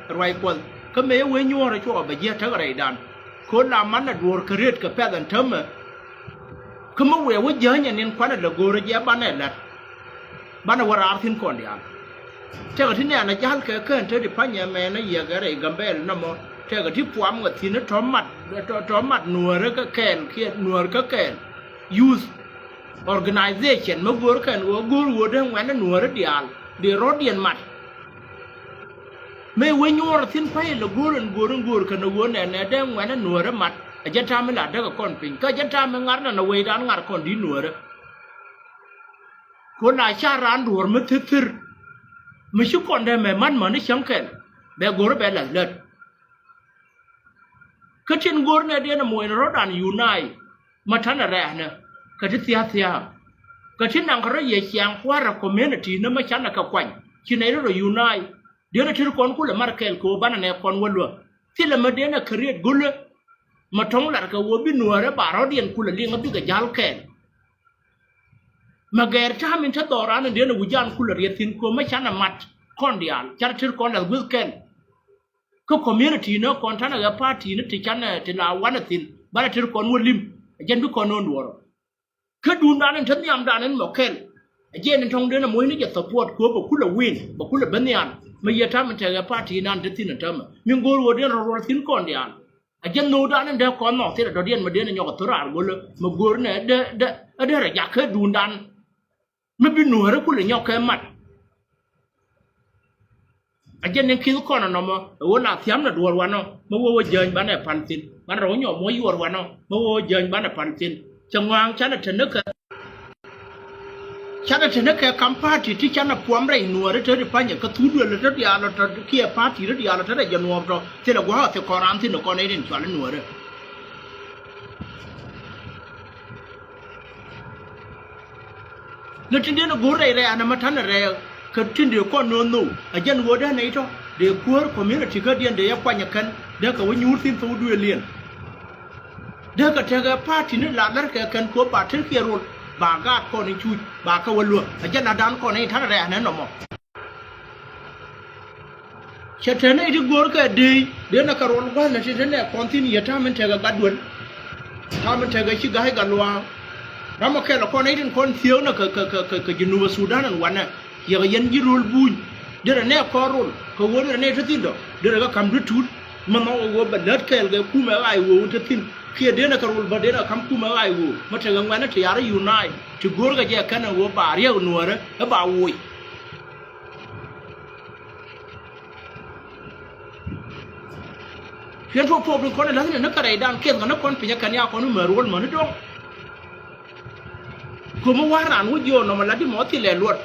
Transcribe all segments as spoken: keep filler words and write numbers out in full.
Ruac Kuɔth kä mëë wee nyuɔ̱ɔ̱rä cuɔk a bɛ jiɛ täk rɛydan. Ko̱ la man a duɔ̱ɔ̱r kä riet kɛ pɛth ɛn täämɛ. Kä mi wëë wä jäny ɛn in kuanɛ lɛ go̱o̱rä jɛ banɛ la̱t. Banɛ wä raar thi̱n kɔn diaal. Tɛkɛ ti nɛɛn a ja̱l kɛ kään te di pa̱nyɛ mɛɛn a yiɛkɛ rɛy Gambɛl nɔmɔ. Tɛkɛ ti puam ŋɛ thi̱n tɔ̱ mat, tɔ̱, tɔ̱ mat nuäärä kä kɛɛl kiɛ nuäär kä kɛɛl. Youth organization mi go̱o̱r kɛn ɣöö go̱o̱r ɣöö dee ŋuɛ̈nä nuäärä diaal dee rɔ̱diɛn mat. Mëë wec nyuɔ̱ɔ̱r thi̱n pa̱y lɛ go̱o̱r ɛn go̱o̱r ɛn go̱o̱r kɛn ɣöö nɛnɛ dee ŋuɛ̈nä nuäärä mat. A jɛn ta̱a̱ mi la däkɛ kɔn piny kä a jɛn ta̱a̱ mi ŋarnɛ nɛ wecdan ŋar kɔn di̱t nuäärä. Ko la ca raan duɔ̱ɔ̱r mi thithir mi ci kɔn dee mɛ man mäni cäŋ kɛl bɛ go̱o̱r bɛ lath lät. Kä tin go̱o̱r nɛ diɛn ɛ moc ni rɔ̱dan unite ma ta̱nɛ rɛ̈ɛ̈nä kɛ ti thia̱a̱ thia̱a̱. Kɛ ti naŋ kɛ rɔ yɛ ciaŋ kua̱rä community ni ma canɛ kɛ kuany ci nɛy rɔ rɔ unite. Diɛn ɛ ti ri kɔn kulɛ mar kɛɛl kɛ ɣöö banɛ nɛ kɔn wä luäk. Thilɛ ma diɛn ɛ kɛ riet go̱lä ma tɔ̱ŋ lat kɛ ɣöö bi nuäärä ba rɔ̱diɛn kulɛ liŋ a bikɛ ja̱l kɛɛl. Ma gɛɛr ta̱a̱ min te dhɔran in diɛn ɛ wi̱c an kulɛ riet thi̱n kɛ ɣöö ma canɛ mat kɔn diaal canɛ ti ri kɔn lath gui̱th kɛl. Kä community ni kɔn tanɛ ɣɛ party ni ti canɛ ti la wanɛ thi̱n banɛ ti ri kɔn wä lim. Ɛ jɛn bi kɔn no̱o̱ŋ duɔ̱ɔ̱rɔ. Kä duundan in te nhiamdan in mɔ kɛl. Ɛ jɛn in tɔ̱ŋden ɛ moc ni jɛ support kɛ ɣöö bɛ kulɛ win bɛ kulɛ ben nhial. Mi yɛ ta̱a̱ min te ɣɛ party nan te thi̱n in täämɛ min go̱o̱r ɣöö diɛn rɔ ruɔl thi̱n kɔn diaal. A jɛn nhökdan in dee kɔn nhɔk thilɛ dɔ̱diɛn mi dee ni nyɔk a thor raar go̱lä mi go̱o̱r ni ɛ dee dee ɛ dee rɛ jak kä duundan. Mi bi nuäärä kulɛ nyɔk kɛ mat. A jɛn ni kith kɔn nɔmɔ ɛ ɣöö la thiam ni duɔ̱ɔ̱r wanɔ mi wee wä jäny banɛ pan thi̱n banɛ rɔ wä nyɔk muɔ̱c yuɔr wanɔ mi wee wä jäny banɛ pan thi̱n. Cɛ ŋɔaŋ canɛ te ni kɛ Canɛ te ni kɛ kam party ti canɛ puɔm rɛy nuɔɔri te ri panyɛ kä thuk duël te diaal ɔ tɔ kiɛ party te diaal ɔ te rɛy jɛ nuɔɔr tɔ thilɛ gua̱a̱k ɔ thil kɔn ram thi̱n kɔn nɛy tin cual i̱ nuɔɔri. Lɛ tin diɛn ɛ go̱o̱r rɛy rɛ̈ɛ̈n ɛmɛ ta̱nɛ rɛɛk kɛ tin dee kɔn no̱o̱ŋ nhök ɛ jɛn ɣöö dee nɛy tɔ dee kuäär community kädiɛn dee yɛ kuany ɛ kɛn dee kɛ wä nyuur thi̱n thok duëëliɛn. Dee kɛ tekɛ party ni la lär kɛ kɛn kɛ ɣöö ba tëëkiɛn rol ba gaat kɔn in cuuc ba kɛ wä luäk ɛ jɛn la̱tdan kɔn in ta̱nɛ rɛ̈ɛ̈n ɛ nɔmɔ. Cɛ te nɛy ti go̱o̱r kɛ dee dee nɛ kɛ rol gua̱thni ti te nɛ kɔn thi̱n yɛ ta̱a̱ min tekɛ gat duel. Ta̱a̱ min tekɛ ci ga̱a̱c gat luaaŋ. Ramɔ kɛl ɛ kɔn nɛy tin kɔn thiöök nɛ kɛ kɛ kɛ kɛ Junub Sudan ɛn wanɛ. Yɛ kɛ yɛn ji̱ rol buny derɛ nɛ kɔn rol kɛ ɣöö derɛ nɛ te thi̱n dɔ derɛ kɛ ka̱m ti tuut. Mɛ nhɔk ɛ ɣöö bɛ lät kɛɛl kɛ kumɛ ɣaac ɣöö te thi̱n kiɛ dee nɛ kɛ rol bä dee nɛ kɛ ka̱m kumɛ ɣaac ɣöö mɛ tekɛ ŋuɛ̈nɛ ti ya̱r unite ti go̱o̱r kɛ jɛ kɛn ɛ ɣöö ba riɛk nuäärä ɛ ba woc. Piɛn tuɔɔk puɔk piny kɔn iläthni ni kärɛcdan kiɛth kɛ ni kɔn piny ɛ kɛn ya kɔn imäär wol mäni dɔ̱ŋ. Kömi wa̱r raan wä jiɔɔk nɔmɔ la di mɔ thilɛ luɔt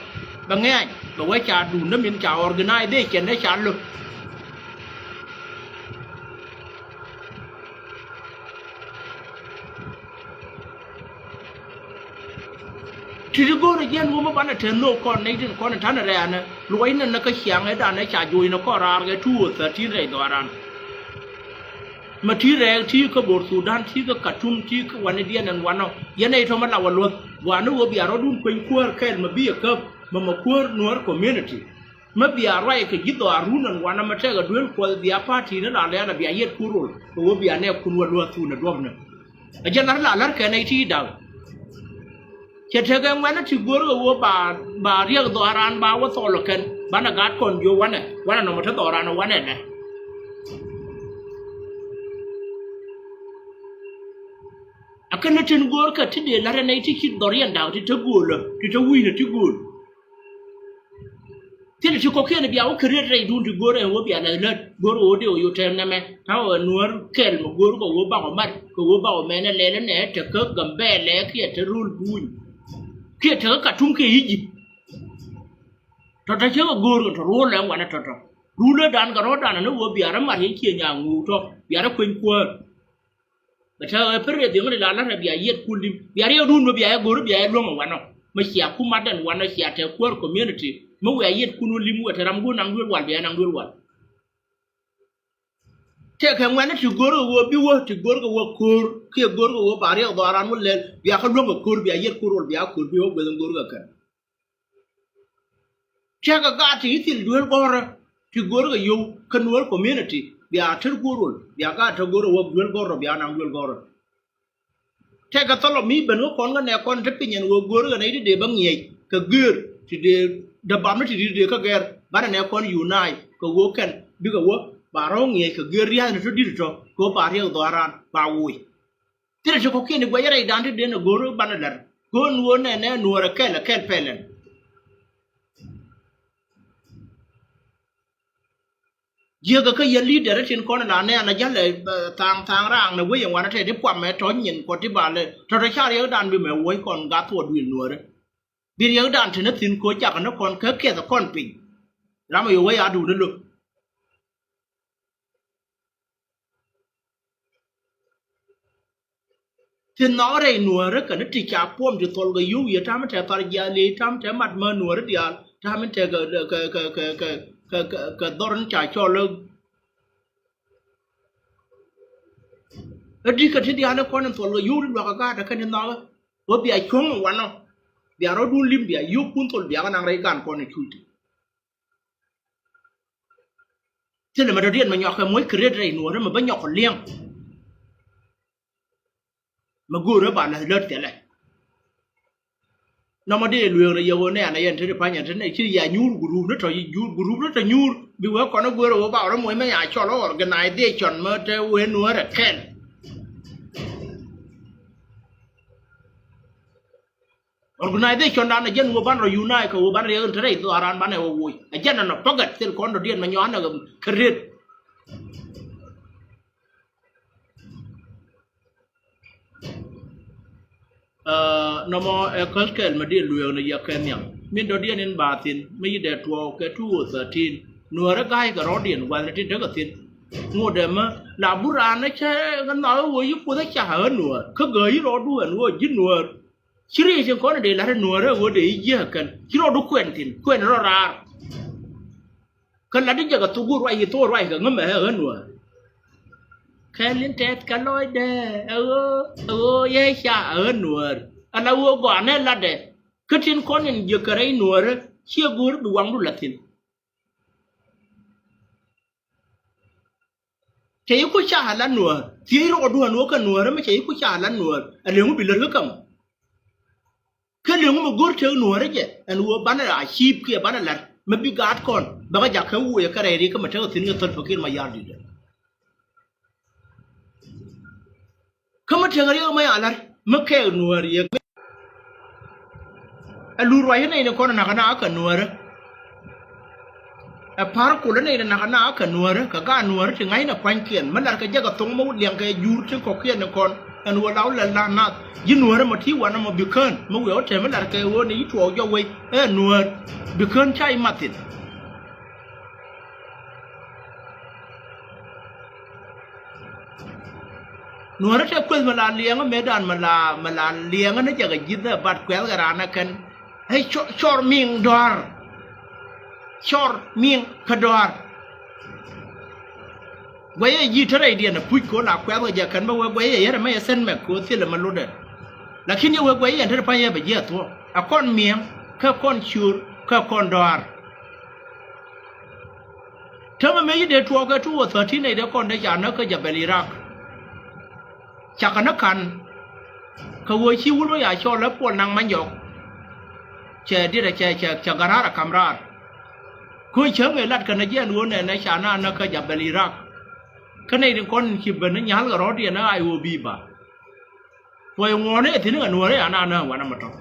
bɛ ŋɛ̈ny bɛ wee ca duundä min ca organization ni ca lo̱k. Ti̱ti̱ go̱o̱rä jiɛn wä mi banɛ te nhök kɔn nɛy tin kɔn in ta̱nɛ rɛ̈ɛ̈nä luɔcnɛ ni kä ciaŋ ëëdan ëë ca joc ni kɔn raar kɛ two thousand thirteen rɛy dhɔaaran. Mɛ ti̱i̱ rɛɛk ti̱i̱ kä Bor Thudan ti̱i̱ kä Katum ti̱i̱ kä wanidiɛn ɛn wanɔ yɛn nɛy tɔ̱ mi la wä luɔ̱th gua̱a̱ni ɣöö bia rɔ̱dun kueny kuäär kɛl mɛ bi yɛ käp mɛ mɛ kuäär Nuäär community. Mi bia ruac kɛ ji̱ dhɔaar run ɛn wanɔ mi tɛkɛ duel Kuɔth bia party ni la lɛ̈ɛ̈l a bia yiɛtkun rol kɛ ɣöö bia nɛɛkun wä luäk thun ɛ duɔ̱pnɛ. Ɛ jɛn lar la lär kɛ nɛy ti da̱k. Cɛ tekɛ ŋuɛ̈nä ti go̱o̱r kɛ ɣöö ba ba riɛk dhɔaaran ba wä thɔɔl ɛ kɛn banɛ gaat kɔn jiök wanɛ wanɛ nɔmɔ te dhɔaaran ɛ wanɛ nɛ. Ɛ kɛn ni tin go̱o̱r kɛ ti dee la̱t ɛ nɛy ti ci dhɔriɛn da̱k ti te göölä ti te wi̱i̱nä ti gööl. Thilɛ ti kɔ̱kiɛn bia wä kɛ riet rɛydun ti go̱o̱r ɛn wä bia lɛth lät go̱o̱r kɛ wä dee wä yot tɛm nɛmɛ ta̱wɛ Nuäär kɛl mɛ go̱o̱r kɛ wä bakɔ mat kɛ wä bakɔ mɛnɛ lɛl ɛnɛ te kä Gambɛlɛ kiɛ te rul buny kiɛ te kä Katum kiɛ Egypt. Tɔ̱tɔ̱ cä kɛ go̱o̱r kɛ tɔ ruɔ̱l ɛn wanɛ tɔ̱tɔ̱ rulä dan kɛ rɔ̱dan ni wä bia rɔ mat yɛn ciɛ nyaŋ ŋuuk tɔ bia rɔ kueny kuäär. Bɛ te ɣä pär yɛ dhiŋä ni la la̱t ɛ bia yiɛt kun lim bia riɛk run bä bia yɛ go̱r bia yɛ luäŋ ɛ wanɔ. Mɛ cia ku mat dɛn wanɔ cia te kuäär community mɛ wiaa yiɛt kun wä lim wɛ te ram go̱r naŋ duel wal bia yɛ naŋ duel wal. Tëëkɛ ŋuɛ̈ni ti go̱r kɛ ɣöö bi wä ti go̱r kɛ wä ko̱o̱r kiɛ go̱r kɛ ɣöö ba riɛk dhɔaaran wä lɛl bia kä luäŋ kɛ ko̱o̱r bia yiɛt kun rol bia ko̱o̱r bi wä gueth in go̱r kɛ kɛn. Tiɛkɛ gaat ti thil duel gɔ̱rä. Ti go̱o̱r kɛ yio̱w kä Nuäär community bia tɛr go̱o̱r rol, bia gaat tɛr go̱o̱r rol wä duel gɔ̱r rɔ, bia naŋ duel gɔ̱r rɔ. Tɛkɛ thɔlɔ mi ben kä kɔn kä nɛ kɔn te piny ɛn ɣöö go̱o̱r kɛ nɛy ti dee bä ŋiɛc kɛ gër ti dee däbam ni ti dee kä gɛr banɛ nɛ kɔn unite kɛ ɣöö kɛn bikɛ wä ba rɔ̱ ŋiɛc kɛ gër ria̱thni tɔ di̱t tɔ kɛ ɣöö ba riɛk dhɔaaran ba woc. Thilɛ ti kɔ̱kiɛn i̱ guɛc rɛydan ti den ɛ go̱o̱r banɛ lɛr kɛ ɣöö nuɔ̱ɔ̱r nɛ nɛ nuɔ̱ɔ̱r ɛ kɛl ɛ kɛl pɛl ɛn. Jiäkä kä yɛn leader tin kɔn la nɛ an a jäl ɛ thaŋ thaŋ raaŋ nɛ wec ɛn wanɛ tɛ ti puamɛ tɔ nyin kɔ ti balɛ tɔ tɔ ca riɛkdan bi mɛ wuɔ̱c kɔn gath wä duil nuɔ̱ɔ̱rä. Bi riɛkdan te ni thi̱n ko̱ jakä ni kɔn kä kɛth kɔn piny. Ram a yo̱ wec a duundä lo̱k. Ti nhɔk rɛy nuäärä kɛn ti ca puɔm ti thɔl kɛ yio̱w yɛ tam tɛ thar jiaal yɛ tam tɛ mat mä nuäärä diaal tam tɛ kɛ kɛ kɛ kɛ kɛ kɛ kɛ dhɔr ni ca cɔl. Ɛ di kɛ ti diaal ni kɔn in thɔl kɛ yio̱w ti luakä gaat ɛ kɛn ti nhɔk. Wä bia cuɔ̱ŋ wanɔ bia rɔ̱dun lim bia yio̱w kun thɔl bia kɛ naŋ rɛy gan kɔn in cuc ti. Thilɛ mɛ dɔ̱diɛn mɛ nyɔk kɛ moc kɛ ret rɛy nuɔ̱ɔ̱rä mɛ bä nyɔk kɛ liɛŋ. Mɛ go̱o̱rä ba lät lät thilɛ. Nɔmɔ dee lueek rɛ yɛ ɣöö nɛɛn a yɛn te ti panyɛ te nɛ ci ya nyuur gurup ni tɔ yi nyuur gurup ni tɔ nyuur bi wee kɔn i̱ go̱o̱rä ɣöö ba rɔ moc mɛ ya cɔl organization mɛ te wee nuɔ̱ɔ̱rä kɛl. Organization dan a jɛn wä ban rɔ unite kɛ wä ban rɔ yɛ te rɛy dhɔaran ban ɛ wä woc a jɛn anɔ pagat thil kɔn dɔ̱diɛn mɛ nyɔan ɛ kɛ ret. Nɔmɔ ɛ käl kɛl mɛ diɛ lueek ni yɛ kɛ nhiam min dɔ̱diɛn in ba thin mi yi dɛ tuɔɔk kɛ two o thirteen nuäärä ga̱a̱c kɛ rɔ̱diɛn gua̱thni tin tekɛ thin. Ŋot ɛmä la but raan ni cä kɛ nhɔk i̱ wä yi puɔth i̱ cak ɛ ɣä nuäär kä gääc i̱ rɔɔdu ɛn wä ji̱ nuäär. Ci riey tin kɔn in dee la̱t in nuäärä ɣöö dee ji̱ jiääk kɛn ci rɔɔdu kuɛn thi̱n kuɛn rɔ raar. Kä la̱t in jɛ kɛ thok go̱o̱r ruac yi thok ruac kɛ ŋämɛ ɛ ɣän nuäär. Kɛl in tɛth kɛ lɔcdɛ ɛ ɣöö ɛ ɣöö yɛ ca ɛ ɣän nuäär. Ala ɣöö gɔaa nɛ latdɛ kä tin kɔn in jiäk kɛ rɛy nuäärä ciɛ go̱o̱r bi waŋdu la̱t thi̱n. Cɛ yi ku ca a la nuäär thiec rɔɔdu ɛn wä kɛ nuäär mi cɛ yi ku ca a la nuäär. Ɛ leŋ wä bi lär kä käm. Kä leŋ wä mi go̱r tek nuäär jɛ ɛn wä banɛ a ciip kiɛ banɛ lat mi bi gaat kɔn bɛ kä jak kɛ wuɔyɛ kɛ rɛy ri kä mi tek thi̱n kɛ thäl pekir ma yar di̱t. Kä mi tek riek ma ya lat mi kɛɛk nuäär yɛ. Ɛ lur ruac inɛy ni kɔn nakä na kɛ nuäärä. Ɛ pa̱r kol inɛy ni nakä na kɛ nuäärä kɛ gaat nuäärä ti ŋa̱cnɛ pua̱nykiɛn mi latkɛ jɛ kɛ thoŋ mi liɛŋkɛ jur ti kɔ̱kiɛn ni kɔn ɛn ɣöö la wä lɛl na nath ji̱ nuäärä mɔ ti wanɛ mɔ bi kään mi wiɛ wä tɛm mi latkɛ ɣöö ni yi tuɔɔk jɔk wec ɛ nuäär bi kään ca i̱ mathin. Nuɔ̱ɔ̱rä te kueth mi la liɛŋä metdan mi la mi la liɛŋä ni jɛ kɛ ji̱thä bat kuɛth kɛ raan ɛ kɛn. Ɛ cɔr miŋ dɔ̱a̱r. Cɔr miŋ kä dɔ̱a̱r. Guɛyɛ ji̱ te rɛydiɛn ɛ puc ko̱ la kuɛth kɛ jɛ kɛn bä wee guɛyɛ yɛn ɛmɛ yɛ sɛn mɛk ko̱ thilɛ mɛ lotdɛ. Lakin yɛ wee guɛyɛ yɛn te ri pa̱ny yɛ bɛ jiɛ thuɔ̱k ɛ kɔn miɛŋ kä kɔn ciöör kä kɔn dɔ̱a̱r. Tämɛ mëë ci dee tuɔɔk kɛ two o thirteen nɛy dee kɔn dee ca näk kä Jabɛl Irak. Cakɛ näk ka̱n kɛ ɣöö ci wut wä ya cɔl ɛ Puɔl Naŋ Manyɔk. Cɛ diet ɛ cɛ cɛ cɛ garaar ɛ ka̱m raar. Kä cäŋ ëë lat kɛn ɛ jiɛn ɣöö nɛnɛ ca na näk kä Jabɛl Irak. Kä nɛy tin kɔn ci ben ni nyal kɛ rɔ̱diɛn ɛ I O B ba. Tuɔɔk ŋuɔ̱ɔ̱n ëë thi̱n kɛ nuäärä ya na näk wanɛ mɛ tɔ̱.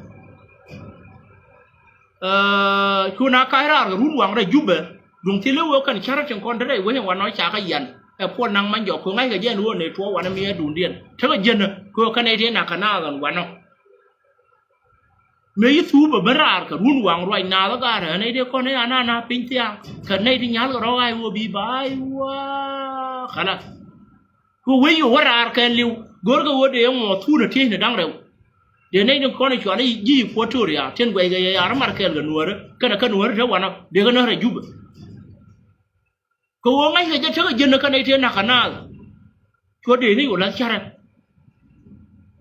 Cu na ka̱c raar kɛ run waŋ rɛy Jubɛ duŋ thilɛ wee kɛn cärä tin kɔn te rɛy wec in wanɔ ca kä yian ɛ Puɔl Naŋ Manyɔk kɛ ŋa̱ckɛ jɛ ɛn ɣöö nɛy tuɔɔk wanɛ mi ɛ duundiɛn tekɛ jiänä kɛ ɣöö kɛn nɛy tëë nak kɛ naath ɛn wanɔ. Mëë ci thuupä ben raar kɛ run waŋ ruac naath ɛ gaarä ɛ nɛy tëë kɔn ɛ anana piny thiaŋ kɛ nɛy ti nyal kɛ rɔ̱ ɣa̱c ɣöö bi ba̱a̱c wa̱a̱ kɛlä. Kɛ wec yɛ wä raar kɛɛliw görkɛ ɣöö dee ŋuɔ̱th thun ɛ tiecni da̱ŋ rɛw. Dee nɛy ni kɔn i̱ cuanɛ ji̱ Equatoria tin guɛckɛ yɛ ya̱r mar kɛɛl kɛ nuäärä kɛnɛ kä nuäärä te wanɔ dee kɛ näk rɛy Jubɛ. Kɛ ɣöö ŋa̱ckɛ jɛ tekɛ jiänä kä nɛy tëë na̱k kɛ naath. Cuɔ dee ni yɛ wä la̱th cärɛ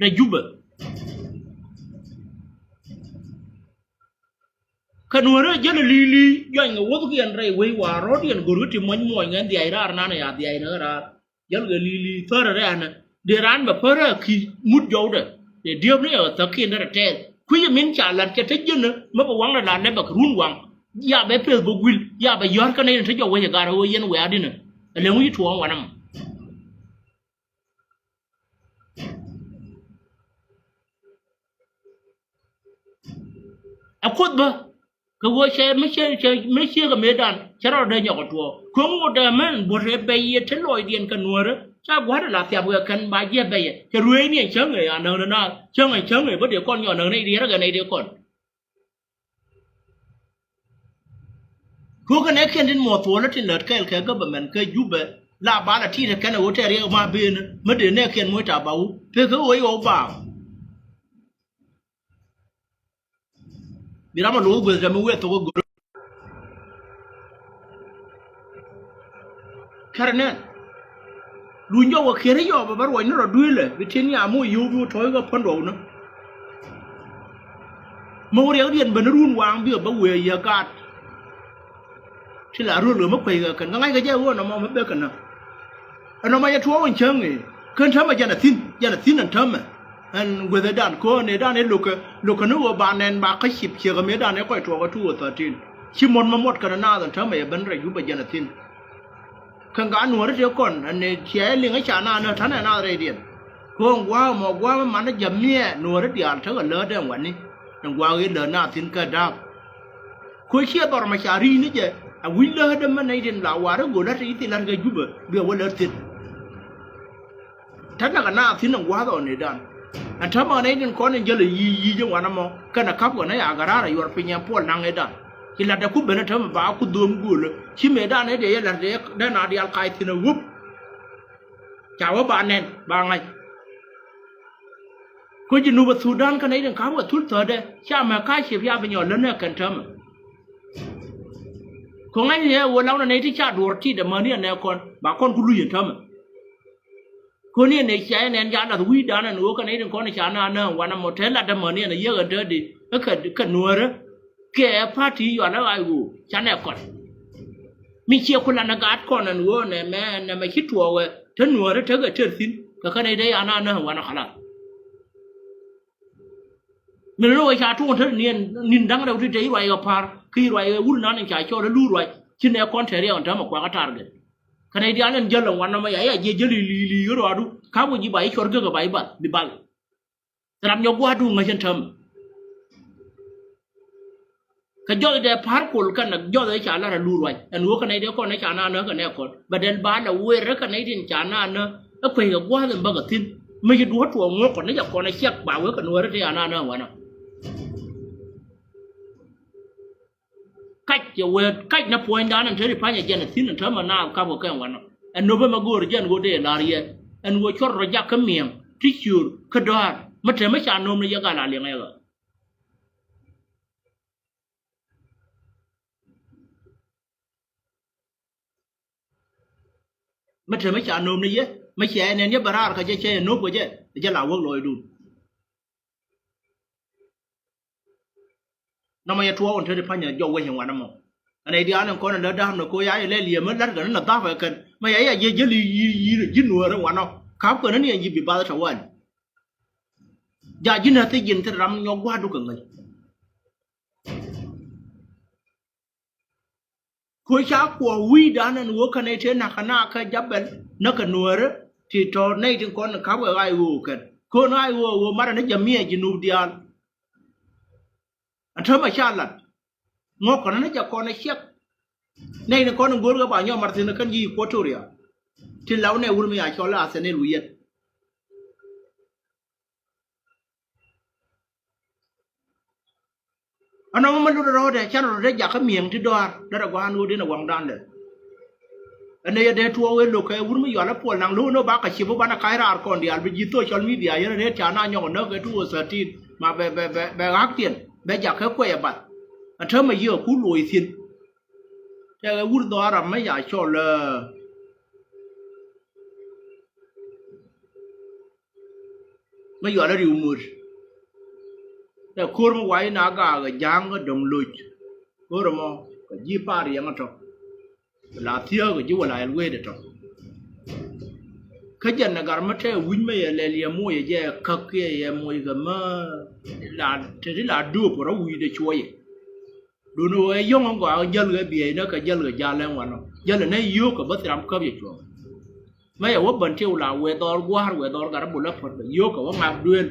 rɛy Jubɛ. Kä nuäärä jäl a li̱i̱li̱i̱ juany kɛ wuɔ̱thkiɛn rɛy wec wa̱a̱ rɔ̱diɛn go̱rkɛ ti muɔ̱ny muɔ̱ny ŋɛn dhiac raar nanɛ ya dhiac rɛ raar. Jäl kɛ li̱i̱li̱i̱ thärɛ rɛ̈ɛ̈nɛ dee raan bɛ pärä a ki̱ ŋut jɔwdɛ. Dee diöpni ɛ thäkiɛn derɛ tɛɛth kui̱c ɛ min ca la̱t cɛ te jiänä mi bɛ waŋdɛ la̱t lɛ bɛ kɛ run waŋ. Ya bɛ peth bä gui̱l ya bɛ yɔ̱r kä nɛy ni te jɔw wec ɛ gar ɣöö yɛn wɛ̈ɛ̈dinä. Ɛ lɛŋ wi̱c tuɔɔŋ wanɛ mɔ. Ɛ kuoth bä kɛ ɣöö cɛ mi ciek mi ciek ɛ mëëdan cɛ rɔɔdɛ nyɔk ɛ tuɔɔk. Kueŋ ŋot ɛ mɛn buɔ̱t ɛ bɛy yɛ te lɔɔcdiɛn kɛ nuäärä ca gua̱a̱r ɛ la thiap kɛ kɛn ba jiɛ bɛyɛ cɛ rueecniɛn cäŋ ɛ anäŋdɛ naath cäŋ ɛ cäŋ ɛ bä dee kɔn nyɔk näŋ nɛy riɛrä kɛ nɛy dee kɔn. Kukɛ nɛ kiɛn tin muɔth thuɔlä tin lät kɛɛl kɛ government kɛ Jubɛ la bal a ti̱i̱t kɛn a ɣöö tɛɛr yɛ ma ben mi dee nɛ kiɛn muc ta ba wu pek kɛ ɣöö yɛ wä baaŋ. Bi ram a luɔth gueth ram mi wee thok a gör. Kɛrɛ nɛn luny jɔk wä kiɛn i̱ yɔɔp a bä ruɔc ni rɔ dueelɛ bi tin ya moc yio̱w bi wä tɔ̱ɔ̱c kɛ pändɔɔkni. Mi wä riɛk riɛn ben run waŋ bikɛ bä wëë yɛ gaat. Ti la röl ɣä mi kueckɛ kɛn kä ŋa̱ckɛ jɛ ɣöö nɔmɔ mi bekɛ nä. Ɛn nɔmɔ yɛ tuɔɔk in cäŋ i̱ kän täämɛ jɛn a thi̱n jɛn a thi̱n ɛn täämɛ. Ɛn guethɛ dan köön ëë dan ëë lo̱kɛ lo̱kɛ ni ɣöö ba nɛn ba kä cip ciek ɛmɛ dan ëë kɔc tuɔɔk ɛ two thousand thirteen. Ci muɔ̱t mi muɔ̱t kɛn ɛ naath ɛn täämɛ yɛ ben rɛy Jubɛ jɛn a thi̱n. Kɛn ka nuɔ̱ɔ̱ri tëë kɔn ɛn ëë ciɛ liŋ ɛ ca naan ɛ ta̱nɛ naath rɛydiɛn. Köön gua̱a̱k ɛmɔ gua̱a̱k mi man ɛ jɛ miɛɛ nuɔ̱ɔ̱ri diaal tekɛ läätdɛ ɛn wani. Ɛn gua̱a̱k i̱ läät naath thi̱n kä da̱a̱p. Kö ciɛ dhɔr mɛ ca ri̱i̱ni jɛ a wi̱c lätdä mɛ nɛy tin la wa̱r i̱ go̱l la̱t i̱ thil la̱t kɛ Jubɛ bi a wä lät thi̱n. Ta̱t nɛ kɛ naath thi̱n in gua̱a̱th ɣɔn i̱dan. Ɛn täämɛ kɛ nɛy tin kɔn in jäl a yic yic in wanɛ mɔ kɛnɛ ka̱p kɛ nɛ ya gɛ raar a yuɔr piny ɛn puɔl naŋ i̱dan. Ci la̱t dɛ ku ben in täämɛ ba ku dho̱o̱m göölä ci mëëdan i̱ dee yɛ la̱t dee na diaal kac thi̱n a wop. Ca wä ba nɛn ba ŋa̱c. Kä Jinub Thudan kä nɛy tin ka̱p kɛ thul thätdɛ ca mɛ ka̱c ciɛ bia bi nyɔl lät nɛ kɛn täämɛ. Kɛ ŋa̱c ni ɛ ɣöö lawnɛ nɛy ti ca duɔ̱ɔ̱r ti̱i̱t ɛmäni ɛnɛ kɔn ba kɔn ku luc ɛn täämɛ. Köni ɛn ɛ cia ɛn ɛn ca lath wi̱i̱dan ɛn ɣöö kɛ nɛy tin kɔn ca naan nääŋ wanɛ mɔ te lat ɛmäni ɛn ɛ yiëk ɛn te di ɛ kɛ nuäärä. Kɛ party yual ɛ ɣac ɣöö canɛ kɔn. Mi ciɛ ku lanɛ gaat kɔn ɛn ɣöö nɛ mɛ nɛ mɛ ci tuɔɔkɛ te nuäärä tekɛ tër thi̱n kɛ kɛn i̱ dee ya naan nääŋ wanɛ kalath. Min ni wä ca tuɔɔk te niɛn ni̱n da̱ŋ rɛw ti te i̱ ruac kɛ pa̱a̱r ki i̱ ruac kɛ wur nan in ca cɔɔl i̱ luur ruac ci nɛ kɔn tɛr yɛ ɣän täämɛ kuakä target. Kɛn i̱ diaal ɛn jäl ɛn wanɛ mɛ ya ya jiɛ jäl i̱ li̱i̱ li̱i̱ i̱ ruaadu ka̱p wä ji̱ ba i̱ cɔr gekä ba i̱ bal bi bal. Ram nyɔk gua̱a̱du ŋäc ɛn täämɛ. Kɛ jɔth dee pa̱r kol kɛn jɔth ɛ ca lar a lur ruac ɛn ɣöö kɛ nɛy dee kɔn ɛ ca naan nä kɛ nɛ kɔn bɛ dɛl ba lɛ wëër rɛ kɛ nɛy tin ca naan nä. Ɛ kueckɛ gua̱a̱th in bäkɛ thi̱n mi ci duɔ̱ɔ̱r tuɔɔk ŋuɔ̱k kɔn ni ca kɔn ɛ ciɛk ba wee kɛ nuɔ̱ɔ̱ri ti ca naan nä wanɔ. Kac cɛ wee kac nä puɔ̱nydan ɛn te ri pa̱nyɛ jɛn ɛ thi̱n ɛn täämɛ naath kap kɛ kɛn wanɔ. Ɛn nöpä mɛ go̱o̱r jɛn ɣöö dee la̱r yɛ ɛn ɣöö cuɔr rɔ jak kä miɛŋ ti ciöör kä dɔ̱a̱r mi te mi ca nööm ni yɛ gal a liɛŋ ɛ ɣä. Mi te mi ca nööm ni yɛ mi cɛ nɛn yɛ bɛ raar kä jɛ cɛ yɛ nööp kɛ jɛ jɛ la wäk lɔcdun. Nɔmɔ yɛ tuɔɔk in te ti pa̱nyɛ jɔw wec in wanɛ mɔ. Ɛn ɛ diaal in kɔn in lät da̱a̱p ni koc a yɛ lɛ liɛm mi la̱t kɛn in a dha̱a̱p ɛ kɛn mɛ yɛ yɛ jiɛ jiɛl i̱ yi̱ yi̱ ji̱ nuäär in wanɔ ka̱p kɛn in yɛn ji̱ bi bath tawali. Ja ji̱n a thiec ji̱n thil ram nyɔk gua̱a̱r duk kɛ ŋäc. Koc ca kuɔɔk wi̱i̱dan ɛn ɣöö kɛn nɛy tëë na̱k kɛ naak kä Jabɛl näk kɛ nuäärä ti tɔ̱ nɛy tin kɔn in ka̱p kɛ ɣaac ɣöö kɛn. Ko̱n ɣaac ɣöö ɣöö marɛ ni jamiɛ Jinub diaal. Ɛn täämɛ ca lat ŋɔ̱k kɔn ni jɛ kɔn ɛ ciɛk. Nɛy tin kɔn in go̱o̱r kɛ ba nyɔk mar thi̱n kɛn ji̱ Equatoria. Ti law nɛ wur mi a cɔl a Athanil Wi̱i̱ yɛt. Ɛnɔ mɛ lut rɔɔdɛ cä rɔ rɔ te jakä mi̱eŋ ti dɔaar derɛ gua̱a̱n ɣöö dinɛ waŋdan lɛ. Ɛn ɛ yɛ dee tuɔɔk ëë lo̱k kɛ wur mi yɔal ɛ puɔl naŋ lo̱k ɛn ɣöö ba kɛ ciep ɣöö banɛ ka̱c raar kɔn diaal bi ji̱ thok cɔl mi bia yɛn rɛet ca na nyɔk ɛ näk kɛ two thousand thirteen ma bɛ bɛ bɛ bɛ ɣa̱k thi̱n bɛ jakä kuɛy ɛ bath. Ɛ täämɛ yiëë ku loc thi̱n. Tɛkɛ wur dhɔaar ram mɛ ca cɔl ɛ mi yɔal a riw muɔ̱t. Ɛ ko̱r mi wac na gaak ɛ ja̱a̱ŋ kä dɔ̱ŋ loc. Go̱rɛ mɔ kɛ ji̱ par yɛŋä tɔ. La thiääk ji̱ wala ɛl wee dɛ tɔ. Kä jɛn ɛ gar mä tɛɛ wi̱c mä yɛ lɛl yɛ moc yɛ jɛ käk kiɛ yɛ moc kɛ mä la te ti la duɔp rɔ wi̱i̱ dɛ cuɔyɛ. Dun ɣöö ɛ yɔ̱ŋ ɛ gɔaa jäl ɣɛ biɛy nä kɛ jäl ɣɛ jal ɛn wanɔ jäl ɛ nɛ yio̱o̱k kɛ bä thiram käp yɛ cuɔ̱ɔ̱ŋ. Mä yɛ wä bän tiw la wee dhɔr gua̱a̱r wee dhɔr gat rɔ bul ɛ puɔ̱t bɛ yio̱o̱k kɛ wä ŋak duëël.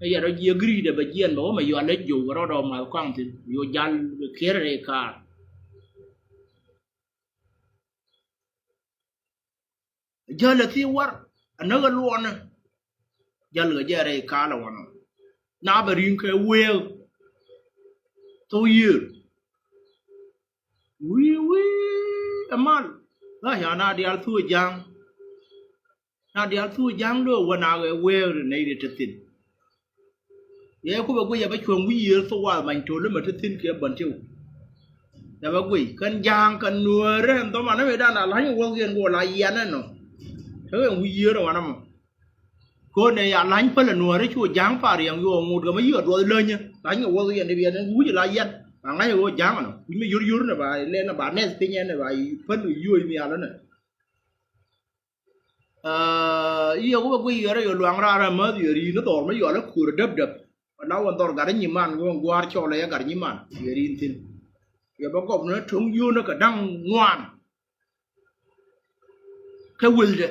Ɛ yɛ rɔ jiɛ giri̱i̱dɛ bɛ jiɛn bɛ wä mɛ yɔal ɛ jo̱w kɛ rɔɔdɛ wä math kɔaŋ thi̱n yo̱o̱ jal bɛ kiɛr rɛy kaar. Jäl ɛ thi war ɛ näk ɛ luɔnɛ. Jäl kɛ jɛ rɛy kaal ɛ wanɔ. Na bɛ ri̱ŋ kɛ week. Thok yiër. Wi̱i̱ wi̱i̱ ɛ mal. Ɣa̱c a na diaal thuk ɛ ja̱a̱ŋ. Na diaal thuk ja̱a̱ŋ do̱ wä na ɣɛ week ri nɛy ri te thi̱n. Yɛ ku bɛ guic a bä cuɔ̱ŋ wi̱i̱ yiër thok wath many to̱l mɛ te thi̱n kiɛ bän tiw. Yɛ bä guic kɛn ja̱a̱ŋ kɛn nuäärä ɛn dhɔman ɛ mëë dan a la̱ny ɛ wäk yɛn ku la yian ɛnɔ. Te ɣɛn wi̱i̱ yiër ɛ wanɛ mɔ. Ko̱n ɛ ya la̱ny pälɛ nuäärä cu ja̱a̱ŋ par yɛn yuɔɔk ŋot kɛ mä yiëë duɔth länyä la̱ny ɛ wäk yɛn i̱ biɛn wi̱c la yian. Ba ŋa̱c ɛ ɣöö ja̱a̱ŋ ɛnɔ wi̱c mi yör yör nɛ ba lɛn ɛ ba nɛth piny ɛn ɛ ba päl wi̱i̱ yiööc nhial ɛnɛ. I̱ yɛ wä bä guiy yɛrɛ yɛ luaŋ raar ɛ mäth yɛ ri̱i̱n ni dhɔr mi yɔl ɛ kuur ɛ däp däp. Ɛ la wä dhɔr gat ɛ nyiman wä gua̱a̱r cɔl ɛ yɛ gat nyiman yɛ ri̱i̱n thi̱n. Yɛ bä gɔp ni to̱ŋ yio̱o̱n ɛ kɛ da̱ŋ ŋuan. Kɛ wëldɛ.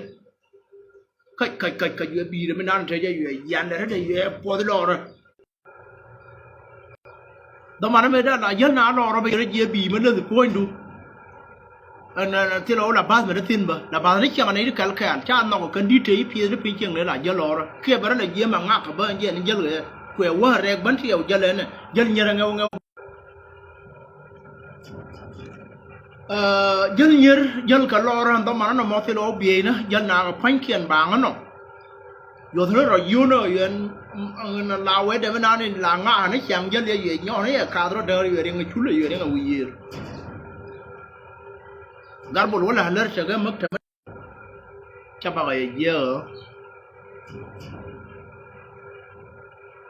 Kac kac kac kac yɛ bi̱i̱dɛ mi nan te jɛ yɛ yiandɛ rädɛ yɛ puɔth lɔrä. Dhɔmanä mëë dee la jäl na lɔrä bä yɛrɛ jiɛ bi̱i̱ mä läth puɔ̱nydu. Ɛn ɛn thilɛ wä la bath mɛ dee thi̱n bä la bath ni ciɛŋ ni kɛl kɛɛl ca nhɔk kɛn di̱t te i̱ piɛth ni piny cieŋ ni la jäl lɔrä kiɛ bɛ rɔ la jiɛ mɛ ŋak kä bä ɛn jiɛn jäl ɣɛ. Kuɛ wä rɛk bän tiɛw jäl ɛn jäl nyɛrɛ ŋɛw ŋɛw. Jäl nyier jäl kɛ lɔɔr ɛn dhɔman ɛnɔ mɔ thil ɔ bieyna jäl naakɛ pua̱nykiɛn baaŋ ɛnɔ. Yuɔth ni rɔ yio̱n ɛ yɛn la wee dɛm inan in la ŋa̱a̱n i̱ ciaŋ jäl yɛ yɛ nyɔɔn i̱ yɛ kath rɔ däär yɛ riŋ ɛ cul ɛ yɛ riŋ ɛ wi̱i̱ yiër. Garbol wä la lär tekɛ mäk tɛmɛ. Ca bakɔ yɛ jiɛk ɣä.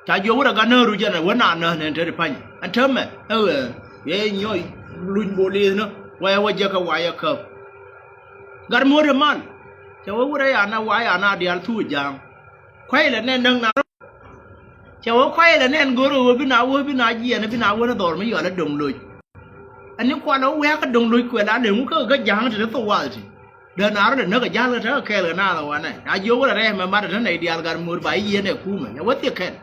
Ca jiök wut ɛ gat näk ruc ɛn ɛ wä naan näk nɛn te ti pa̱ny ɛn täämɛ ɛ ɣɛɛ yɛ nyɔc luny bol i̱thnä wä yɛ wä jiäk kɛ wac ɛ käp. Gat muɔ̱t ɛ mal cɛ wä wut ɛ ya nɛ wac ya na diaal thuk ja̱a̱ŋ. Kua̱c lɛ nɛn näk na rɔ. Cɛ wä kuay lɛ nɛn go̱r ɣöö bi na wä bi na jiɛn bi na wä ni dhɔr mi yɔal ɛ do̱ŋ loc. Ɛn ni kual ɛ wä wɛ̈ɛ̈k kä do̱ŋ loc kuɛl a leŋ wä kä kä ja̱a̱ŋ ti ni thok wath ti. Dee na rɔ lɛ näk ɛ ja̱a̱l kä te kä kɛɛl kɛ naath ɛ wanɛ a jiök wä lɛ rɛɛc mɛ mat ɛ te nɛy diaal gat mo̱o̱r ba i̱ yieen ɛ kumɛ ɛ wä thiek kɛn.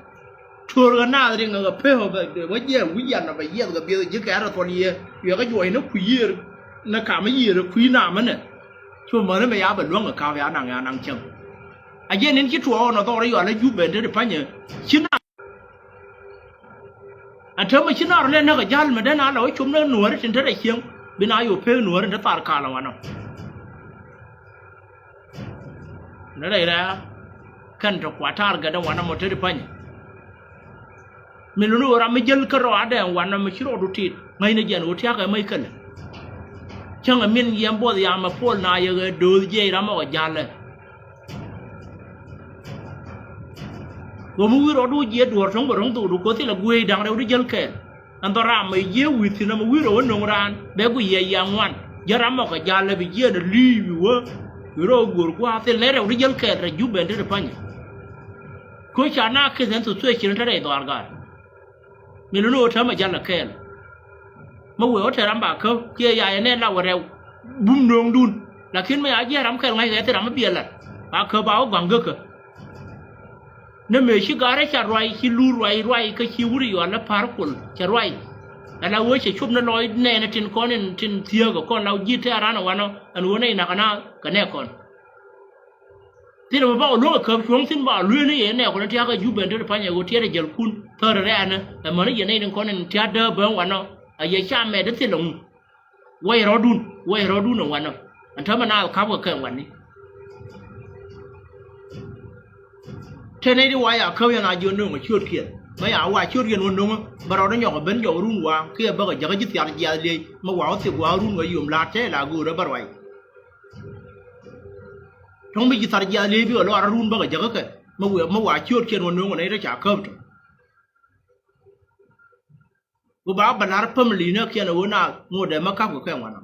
Tuɔɔr kɛ naath ri ŋäk ɛ pek ɛ wä jiɛɛn wi̱c yan ɛ bɛ yiɛth kɛ biɛth ji̱ kɛ rɔ thuɔl yiëë. Wiɛkä juɔc ni kui̱ yiëër ni kam i̱ yiëër ɛ kui̱ naam ɛnɛ. Cu mäni mɛ ya bɛ luäŋ ɛ ka̱p ya naŋ ya naŋ cäŋ. A jiɛn in ci tuɔɔk ɣɔn ɛ dhɔr i̱ yɔal ɛ jup ben te ti pa̱nyɛ. Ci na. Ɛn täämɛ ci na rɔ lɛ näk ɛ ja̱l mɛ den a lɛ wä com ni nuääri tin te rɛ cieŋ bi na yo̱o̱ pek nuääri tin te thar kal ɛ wanɔ. Ni rɛy rɛ̈ɛ̈ kɛn te kua̱taar gɛt ɛ wanɔ mɔ te ti pa̱nyɛ. Min luni ɣöö ram mi jäl kä rɔaadɛ ɛn wanɔ mi ci rɔɔdu tit ŋäcnɛ jiɛn ɣöö tia̱kɛ mäc kälɛ. Cäŋɛ min yɛn buɔth yam ɛ puɔl na yɛ ɣɛ dööth jiɛc ram ɛ ɣä ja̱lɛ. Ɣöö mi wi̱i̱ rɔɔdu jiɛc duɔ̱ɔ̱r to̱ŋ bɛ ro̱ŋ thokdu kothi lɛ gui̱i̱c da̱ŋ rɛwdi jäl kɛɛl. Ɛn dhɔr ram ɛ yiëë wi̱i̱ thi̱n ɛmɛ wi̱i̱ rɛw ɛ no̱ŋ raan bɛ guic yɛ yam ŋuan. Jɛ ram ɛ ɣä ja̱lɛ bi jiɛn ɛ li̱i̱ wi̱i̱ wä. Wi̱i̱ rɔɔdu guɔ̱ɔ̱r gua̱a̱th thil nɛ rɛwdi jäl kɛɛl rɛ jup ben te ti pa̱nyɛ. Kä ca na kith ɛn thok thuee ci ni te rɛy dhɔaar gaat. Mi luni ɣöö täämɛ ja̱l ɛ kɛɛl. Mi wëë ɣä te ram ba käp kiɛ ya yɛ nɛn la wä rɛw. Bum nööŋdun. Lakin mi ya jiɛn ram kɛl ŋa̱ckɛ ɛ thil ram mi biɛ la̱t ba käp ba wä gɔ̱a̱ŋ gekä. Ni mëë ci ga̱rä ca ruac ci luur ruac ruac kä ci wut i̱ yɔal ni pa̱r kuɔl cɛ ruac. Ala ɣöö cɛ cop ni lɔc nɛɛni tin kɔn in tin thiääk ɛ kɔn la ji̱ tɛ̈r ran ɛ wanɔ ɛn ɣöö nɛy nakä naath kɛ nɛɛkɔn. Thilɛ mi bakɔ luäk ɛ käp cuɔ̱ŋ thi̱n ba lueeni yɛ nɛɛkɔn in tia̱k ɛ jup ben te ti pa̱nyɛ ɣöö tiɛt ɛ jälkun thäär rɛ̈ɛ̈nä. Ɛ mäni yɛ nɛy tin kɔn in tia̱t dääk ben wanɔ ɛ yɛ ca mɛt i̱ thilɛ ŋu. Wec rɔ̱dun wec rɔ̱dun ɛ wanɔ. Ɛn täämɛ naath ka̱pkɛ kɛ wani. Te nɛy ti wa ya käp yɛn a jiön nöŋ ɛ ciötkiɛn mɛ ya wa ciötkiɛn wä nöŋä bɛ rɔɔdɛ nyɔk ɛ ben jɔk run wa kiɛ bäkɛ jäkä ji̱ thiar jiath liec mɛ wa wä thiek wa run wä yom la̱a̱t te la göörä bä ruac. Tɔ̱ŋ bi ji̱ thar jiath liec bikɛ luaar run bäkɛ jäkä kɛ mɛ wëë mɛ wa ciötkiɛn wä nöŋä nɛy te ca käp tɔ. Ɣöö ba bɛ la̱r family ni kiɛn ɣöö na ŋot dee mä ka̱p kɛ kɛ ŋuan ɔ.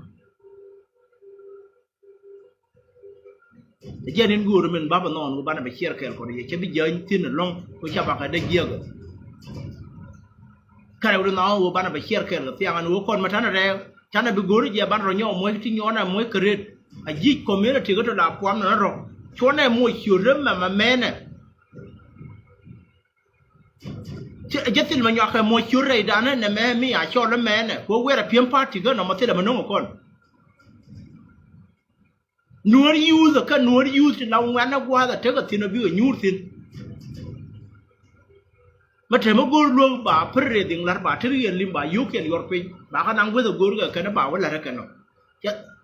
Ɛ jɛn in go̱o̱r min bapɛ nhɔn ɣöö banɛ bɛ ciɛɛr kɛɛl kɔn yɛ cɛ bi jäny thi̱n ɛlɔ̱ŋ ɣöö ca bakɛ dee jiäk ɛ. Kɛnɛ wut in nhɔn ɣöö banɛ bɛ ciɛɛr kɛɛl kɛ thiaŋ ɛn ɣöö kɔn mɛ tanɛ rɛɛ canɛ bi go̱o̱r jɛ banɛ rɔ nyɔk muɔ̱c ti nyɔɔnɛ muɔ̱c kɛ ret. A ji̱ community kä tɔ la puɔm nɛ rɔ cuɔnɛ muɔ̱c ciöt rɛ mɛmɛ mɛnɛ. Jɛ thil mɛ nyuakɛ mɔ ciöt rɛy danɛ nɛ mɛ mi a cɔl mɛnɛ kɛ wiɛrɛ pi̱em party kä nɔmɔ thilɛ mɛ no̱ŋ kɔn. Nuɔ̱ɔ̱r youth kä nuɔ̱ɔ̱r youth ti la ŋuɛ̈nɛ gua̱a̱th a tekɛ thi̱n a bikɛ nyuur thi̱n. Mɛ te mɛ go̱o̱r luäk ba pär rɛy dhiŋ la̱r ba tër yɛn lim ba yio̱o̱kiɛn yuɔr piny ba kä naŋ gueth a go̱o̱r kɛ kɛn ba wä la̱r kɛn ɔ.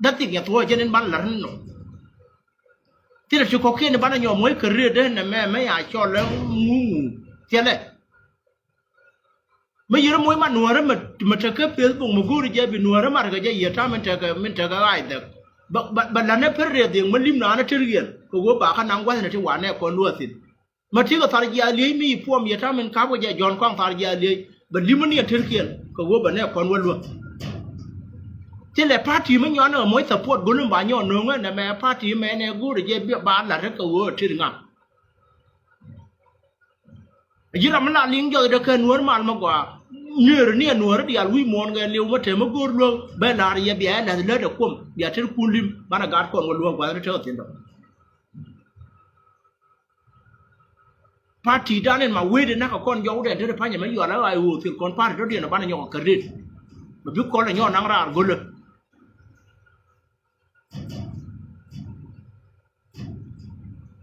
Däk thik nyɛ thuɔ̱ɔ̱c jɛn in ban la̱r ni nɔ. Thilɛ ti kɔ̱kiɛn banɛ nyɔk muɔ̱c kɛ riet dee nɛ mɛ mɛ ya cɔl lɛ ŋuŋu. Thilɛ. Mi yiri muɔ̱c ma nuɔ̱ɔ̱rä mi tekɛ Facebook mi go̱o̱ri jɛ bi nuɔ̱ɔ̱rä mat kɛ jɛ yiee ta̱a̱ min tekɛ min tekɛ ɣaac dhɛk. Bɛ bɛ bɛ la̱t ni pär riet dhiek mi lim naan a tër yiɛn kɛ ɣöö ba kä naŋ gua̱thni ti wanɛ kɔn luäk thi̱n. Ma ti kɛ thar jiath liec mi yi puɔm yɛ ta̱a̱ min ka̱p kɛ jɛ jɔ̱ɔ̱n kɔaŋ thar jiath liec bɛ li̱m ni ɛn terkiɛn kɛ ɣöö bɛ nɛ kɔn wä luäk. Thilɛ party mi nyuan ɛ moc support go̱l mi ba nyɔɔn no̱o̱ŋ ɛn ɛmɛ party mɛ nɛ go̱o̱rɛ jɛ ba la̱t kɛ ɣöö ɛ ter ŋa. A ji̱ ram mi la liŋ jɔth dee kɛ nuäär mal mi gɔaa niëër ni ɛ nuäär diaal wi̱i̱ muɔ̱ɔ̱n kɛ liw mi te mi go̱o̱r luäk bɛ la̱r yɛ bia ɛ la̱th lät ɛ kuɔm bia ter kun li̱m banɛ gaat kɔn wä luäk gua̱th ni te ɔ thi̱n dɔ̱ŋ. Party dan in ma wee di nak a kɔn jɔw dɛn te di panyɛ mɛ yual a ɣaay ɣöö thil kɔn party dɔ̱diɛn a banɛ nyɔk a kär dit. Mɛ bi kɔl a nyɔk naŋ raar go̱lä.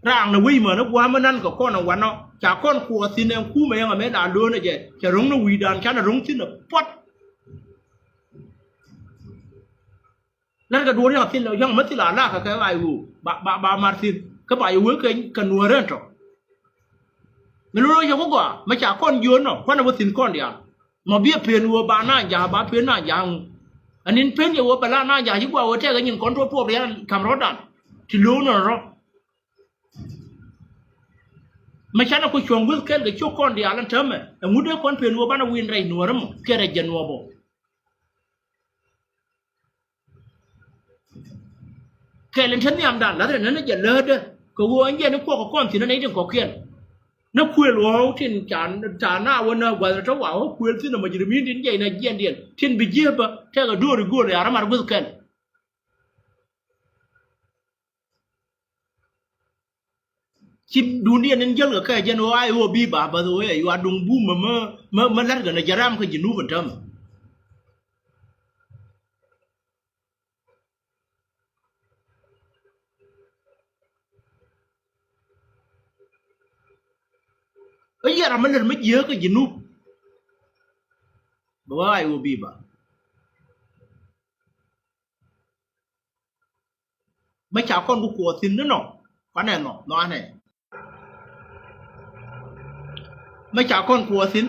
Raaŋ ni wec män a gua̱a̱m a nan kɛ kɔn a wanɔ ca kɔn kuɔth thi̱n ɛn kumɛ yɛn a mɛ la lo̱o̱n a jɛ cɛ ro̱ŋ ni wi̱i̱dan canɛ ro̱ŋ thi̱n a puɔt. La̱t kɛ duɔ̱ɔ̱r yɔ̱ŋ thil yɔ̱ŋ mä thil a la̱a̱kä kɛ ɣaay ɣöö ba ba ba mar thi̱n kä ba yɛ wee kɛ kɛ nuäärä ɛn tɔ. Mi lo̱r wee cɛ ku gɔaa mɛ ca kɔn jiöön nɔ kuanɛ wä thi̱n kɔn diaal. Mɔ biɛ pen ɣöö ba naaŋ ja̱a̱k ba pen naaŋ ja̱a̱k ŋu. Ɛn in pen yɛ ɣöö bɛ la naaŋ ja̱a̱k ci gua̱a̱k ɣöö tɛkɛ nyin kɔn tuɔɔk puɔɔk rial ka̱m rɔ̱dan ti lo̱o̱k nɔnɔ rɔ. Mɛ canɛ ku cuɔ̱ŋ weth kɛl kɛ ciök kɔn diaal ɛn täämɛ ɛŋu dee kɔn pen ɣöö banɛ wi̱i̱n rɛy nuäärä mɔ kiɛ rɛy jɛ nuɔɔp ɔ. Kɛl in te nhiamdan la̱th rɛ nänä jɛ läätdä kɛ ɣöö ɛn jɛn in kuɔk kɛ kɔn thi̱n ɛ nɛy tin kɔ̱kiɛn. Ni kuël ɣɔ̱ɔ̱k tin ca ca na wä nääk gua̱th rɛ te wa ɣɔ̱k kuël thi̱n ɛ mujrimin tin jɛy nɛ jiɛndiɛn tin bi jiääk bä tɛkɛ do̱r i̱ gööl ɛ aramar gui̱th kɛl. Ci duundiɛn in jäl kɛ kɛ jɛn ɣɔaa i̱ ɣöö bi ba bäth ɣöö ɛ yuaat duŋ bum mä mä mä la̱tkɛ nɛ jɛ ram kä Jinub in täämɛ. Kä yɛ ram mi lät mi jiääk kä Jinub. Bɛ ɣɔaa i̱ ɣöö bi ba. Mä ca kɔn ku kuɔth thi̱n ni nɔ kuanɛ nɔ nɔ anɛ. Mä ca kɔn kuɔth thi̱n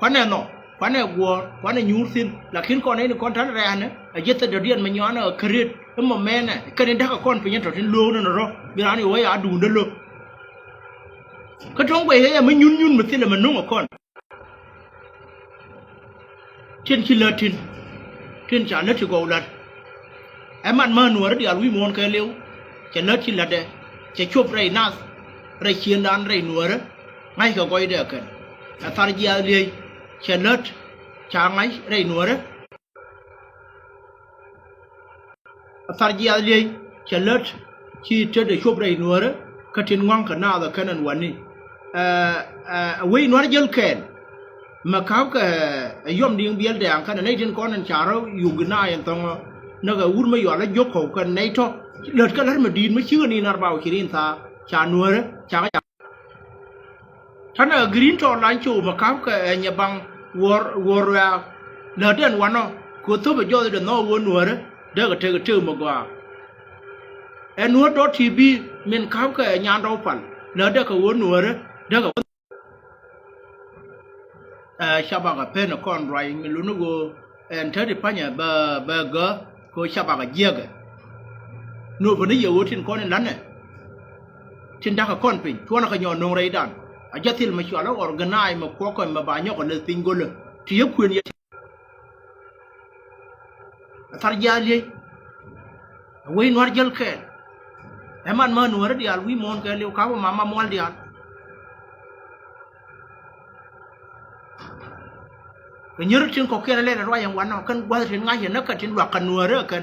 kuanɛ nɔ kuanɛ guɔ̱ɔ̱r kuanɛ nyuur thi̱n. Lakin kɔn ɛn kɔn ta̱n rɛ̈ɛ̈nɛ a ji̱ thil dɔ̱diɛn mi nyuanɛ ɛ käriet i̱ mɔ mɛnɛ kɛn in da̱kä kɔn piny ɛn tɔ̱ tin lo̱o̱k ni nɔ rɔ bi raan i̱ wä ya duundä lo̱k. Kä tuɔ̱ŋ guɛc ɣɛɛ mi nyun nyun mi thilɛ mi nuŋ ɛ kɔn. Tin ci lät tin tin ca lät ti gɔw la̱t. Ɛ man mä nuäärä diaal wi̱i̱ muɔ̱ɔ̱n kɛ liw. Cɛ lät ci la̱tdɛ cɛ cop rɛy nath rɛy ciëndan rɛy nuäärä. Ŋa̱ckɛ gɔcdɛ kɛn ɛ thar jiaath liey. Cɛ lät ca ŋa̱c rɛy nuäärä. A thar jiaath liey cɛ lät ci tetdɛ cop rɛy nuäärä. Kä tin ŋua̱ŋ kɛ naath ɛ kɛn ɛn wani. Ɛ ɛ wec nuäär jäl kɛɛl. Mɛ ka̱pkɛ ɛ yɔm diŋ biɛl dɛɛŋ kɛn ɛ nɛy tin kɔn ɛn ca rɔ yuk gina ɛn thɔŋɔ. Näkɛ wur mä yual ɛ jiök kɔw kɛn nɛy tɔ̱. Lät kä la̱t mɛ di̱i̱t mä cikɛ ni nar ba wä ci rin thaar ca nuäärä ca kä ca. Tanɛ green tɔ lany cow mɛ ka̱pkɛ ɛ nyɛ baŋ wuɔr wuɔr ruɛɛk. Lätdɛn wanɔ kɛ thop ɛ jɔth dɛ nhɔk wä nuäärä. Dee kɛ tek ɛ tek mɛ gɔaa. Ɛ nuäär dɔ̱r ti bi min ka̱pkɛ ɛ nyan dɔw pal lätdɛ kɛ wä nuäärä. Dee kɛ wä Ɛ cabakɛ pen kɔn ruac mi luni ɣöö ɛn te ti panyɛ bɛ bɛ gä kɛ ɣöö cabakɛ jiɛkɛ. Nööpä ni yɛ ɣöö tin kɔn in la̱tnɛ tin da̱kɛ kɔn piny cuɔnɛ kɛ nyɔɔn no̱o̱ŋ rɛydan. A jɛ thil mɛ cualä organize mɛ kuɔkɛ mɛ ba nyɔkɛ leth piny go̱lä. Ti yɛ kuën yɛ. Ɛ thar jiaal liey. Ɛ wec nuäär jäl kɛɛl. Ɛ man mä nuääri diaal wi̱i̱ muɔ̱ɔ̱n kɛɛliw ka̱pä mama mual diaal. Kɛ nyiri tin kɔ̱kiɛn lɛl ruac ɛn wanɔ kɛn gua̱th tin ŋa̱c yɛn näk kɛ tin luak kɛ nuääri ɛ kɛn.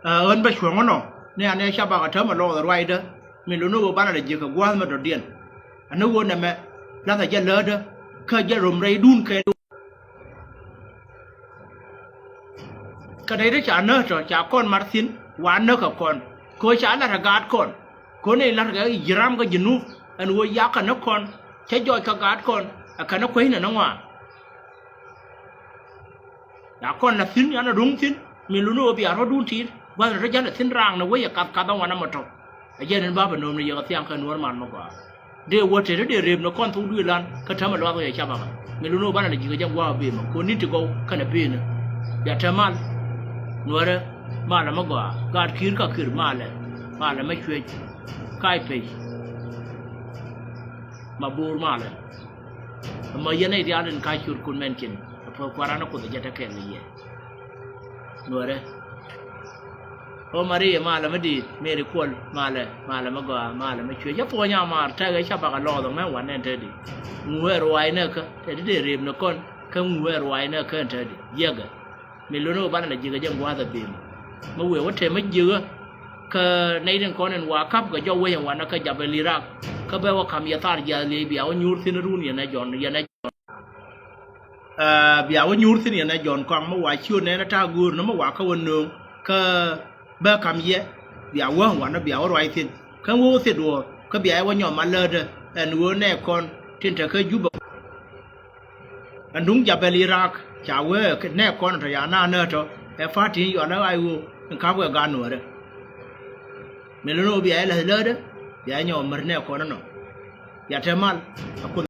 Ɛ ɣän bä cuɔ̱ŋ ɛnɔ ni anɛ ca bakɛ täämɛ lɔɔth ruacdä. Min luni ɣöö banɛ lɛ jiäk kɛ gua̱a̱th mɛ dɔ̱diɛn. Ani ɣöö nɛmɛ lathɛ jɛ läätdä kä jɛ röm rɛydun kɛ. Kɛ nɛy ti ca nääk tɔ ca kɔn mar thi̱n wa näk kɛ kɔn. Kɛ ɣöö ca la̱t ɛ gaat kɔn kɛ ɣöö nɛy la̱t kɛ ji̱ ram kä Junub ɛn ɣöö yakä ni kɔn cä jɔɔc kä gaat kɔn ɛ kɛn ni kuecnɛ ni ŋɔaa. Ya kɔn la thi̱n yan a duŋ thi̱n min luni ɣöö bia rɔ̱dun ti̱i̱t gua̱th rɔ jäl a thi̱n raaŋ ni wec a kath kath a wan a mɔ tɔ̱. A jɛn in bapɛ no̱o̱m ni yek a thiaŋ kä nuɔ̱ɔ̱r man mi gɔaa. Dee wä tet dee rep ni kɔn thok duëël lan kä täämɛ luath wec a cap akä min luni ɣöö banɛ la ji̱k a jɛ gua̱a̱k a bemä kuɔn ni̱n ti gɔw kɛnɛ beenä. Bia te mal nuäärä malɛ mi gɔaa gaat ki̱i̱r kä ki̱i̱r malɛ malɛ mi cuec kac pec. Ma bo̱o̱r malɛ. Ɛmɔ yɛn nɛy diaal in ka ciötkun mɛn cin ɛ puɔ̱th kua̱ran ɛ kuoth ɛ jɛ te kɛɛl kɛ yɛ. Nuäärä. Ɣöö Maria malɛ mi di̱i̱t Mary Kuɔl malɛ malɛ mi gɔaa malɛ mi cuec cä thuɔ̱ɔ̱ny a maar tɛkɛ ca bakɛ lɔɔth ɛ mɛn wan nɛn te di. Ŋuɛ ruaacnɛ kä te di dee rep ni kɔn kä ŋuɛ ruaacnɛ kä te di jiäkɛ. Mi luni ɣöö banɛ la ji̱kä jɛ gua̱a̱th a bemä. Mi wëë wä tɛmä ji̱kä kä nɛy tin kɔn in wa ka̱p kɛ jɔw wec in wanä kä Jabal Iraq. Kä bɛ wä ka̱m yɛ thar jiath liey bia wä nyuur thi̱n run yɛn ɛ Jɔ̱ɔ̱n yɛn ɛ Jɔ̱ɔ̱n. Ɛ bia wä nyuur thi̱n yɛn ɛ Jɔ̱ɔ̱n kɔaŋ mi wa ciöt nɛn ɛ ta̱a̱ göör ni mi wa kä wä nööŋ kä bä ka̱m yɛ bia wä in wanä bia wä ruac thi̱n. Kä wä wä thiet wä kä bia yɛ wä nyɔm a läätdä ɛn ɣöö nɛɛkɔn tin te kä Jubɛ. Ɛn duŋ Jabal Iraq ca wee nɛɛkɔn tɔ ya na näätɔ ɛ pa̱t tin yɔal ɛ ɣa̱c ɣöö in ka̱pkɛ gaat nuäärä. Min luni ɣöö bia yɛ läth läätdä bia yɛ nyɔk mär nɛɛkɔn ɛnɔ. Ya te mal a kuoth.